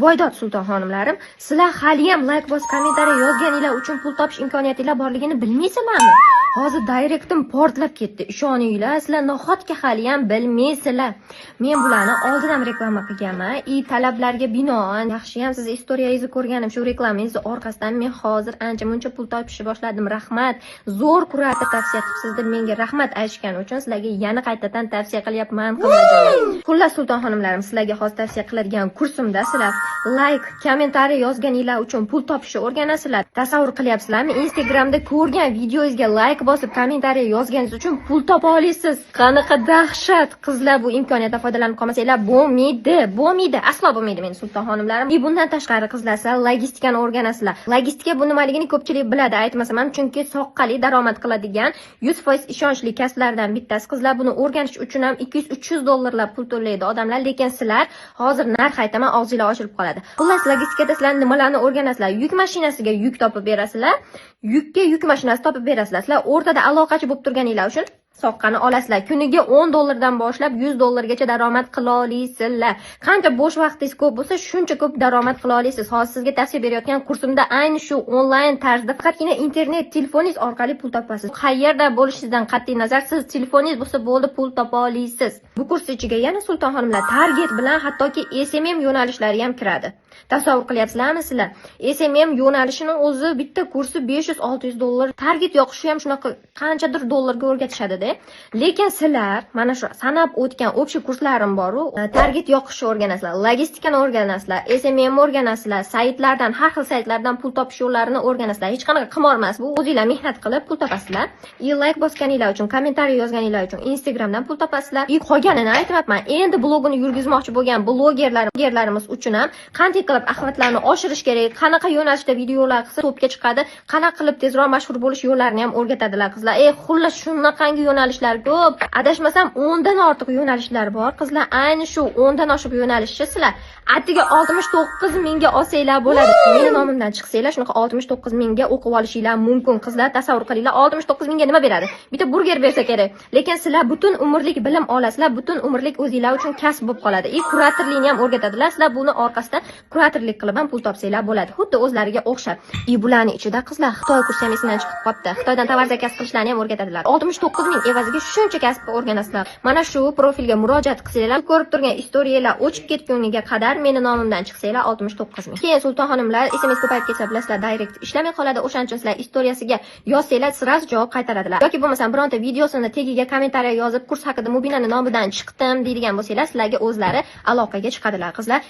Voydod, sulton xonimlarim, sizlar haliyam layk bosib, kommentariy yozganinglar uchun pul topish imkoniyatinglar borligini bilmaysizlarmi? Hozir direktim portlab ketdi. Ishoninglar, sizlar nahotki haliyam bilmaysizlar. Men bularni oldin ham reklama qilganman и talablarga binoan, yaxshiyam sizni istoriyangizni ko'rganim, shu reklamangizni orqasidan men hozir ancha muncha pul topishni boshladim. Rahmat. Zo'r kurator tavsiya qilibsiz deb menga rahmat aytishgani uchun sizlarga yana qaytadan tavsiya qilyapman, qizlarjonlar. Xullas, sulton xonimlarim, sizlarga hozir tavsiya qiladigan kursimda sizlar layk, kommentariy yozganinglar uchun pul topishni o'rganasizlar. Tasavvur qilyapsizlarmi? Instagramda ko'rgan videongizga layk bosib, kommentariy yozganingiz uchun pul topa olasiz. Qanaqa dahshat! Qizlar, bu imkoniyatdan foydalanib qolmasanglar bo'lmaydi, bo'lmaydi, aslo bo'lmaydi, meni sulton xonimlarim. И bundan tashqari, qizlar, sizlar logistikani o'rganasizlar. Logistika bu nimaligini ko'pchilik biladi, aytmasam ham, chunki soqqali daromad qiladigan 100% ishonchli kasblardan bittasi. Qizlar, buni o'rganish uchun ham 200-300 dollarlab pul to'laydi odamlar, lekin sizlar hozir narx aytaman, og'zinglar ochilib qoladi. Xullas, logistikada sizlar nimalarni o'rganasizlar? Yuk mashinasiga yuk topib berasizlar, yukka yuk mashinasi topib berasizlar. Sizlar o'rtada aloqachi bo'lib turganinglar uchun soqqani olasizlar. Kuniga 10 dollardan boshlab 100 dollargacha daromad qila olasizlar. Qancha bo'sh vaqtingiz ko'p bo'lsa, shuncha ko'p daromad qila olasiz. Hozir sizga tavsiya berayotgan kursimda ayni shu onlayn tarzda faqatgina internet, telefoningiz orqali pul topasiz. Qayerda bo'lishingizdan qat'iy nazar, siz telefoningiz bo'lsa bo'ldi, pul topa olasiz. Bu kurs ichiga yana, sulton xonimlar, target bilan hattoki SMM yo'nalishlari ham kiradi. Tasavvur qilyapsizlarmi sizlar? SMM yo'nalishini o'zi bitta kursi 500-600 dollar. Target yoqishi ham shunaqa qanchadir dollarga o'rgatishadi-da. Lekin sizlar mana shu sanab o'tgan общий kurslarim bor-u, target yoqishni o'rganasizlar, logistikani o'rganasizlar, SMM o'rganasizlar, saytlardan, har xil saytlardan pul topish yo'llarini o'rganasizlar. Hech qanaqa qimor emas bu. O'zinglar mehnat qilib pul topasizlar. И layk bosganinglar uchun, kommentariy yozganinglar uchun Instagramdan pul topasizlar. И qolganini aytmayapman. Endi blogini yurgizmoqchi bo'lgan blogerlarimiz uchun ham qanday qilib охват larni oshirish kerak, qanaqa yo'nalishda videolar qilsa topga chiqadi, qanaqa qilib tezroq mashhur bo'lish yo'llarini ham o'rgatadilar, qizlar. Ey, xullas, shunaqangi yo'nalishlar ko'p. Adashmasam, 10 dan ortiq yo'nalishlar bor. Qizlar, ayni shu 10 dan oshiq yo'nalishni sizlar atiga 69 mingga olsanglar bo'ladi. Meni nomimdan chiqsanglar, shunaqa 69 mingga o'qib olishinglar mumkin. Qizlar, tasavvur qilinglar, 69 mingga nima beradi? Bitta burger bersa kerak. Lekin sizlar butun umrlik bilim olasizlar, butun umrlik o'zinglar uchun kasb bo'lib qoladi. И kuratorlikni ham o'rgatadilar. Sizlar buni orqasidan kuratorlik qilib ham pul topsanglar bo'ladi. Xuddi o'zlariga o'xshab. И bularni ichida, qizlar, Xitoy kursi ham esimdan chiqib qolibdi. Xitoydan tovar zakaz qilishlarni ham o'rgatadilar. 69 ming evaziga shuncha kasb o'rganasizlar. Mana shu profilga murojaat qilsanglar, ko'rib turgan istoriyalar o'chib ketguniga qadar meni nomimdan chiqsanglar, 69 ming. Keyin, sulton xonimlar, SMS ko'payib ketsa, bilasizlar, direct ishlamay qoladi. O'shaning uchun sizlar istoriyasiga yozsanglar, сразу javob qaytaradilar. Yoki bo'lmasam bironta videosini tagiga kommentariya yozib, kurs haqida Mubinani nomidan chiqdim deydigan bo'lsanglar, sizlarga o'zlari aloqaga chiqadilar, qizlar.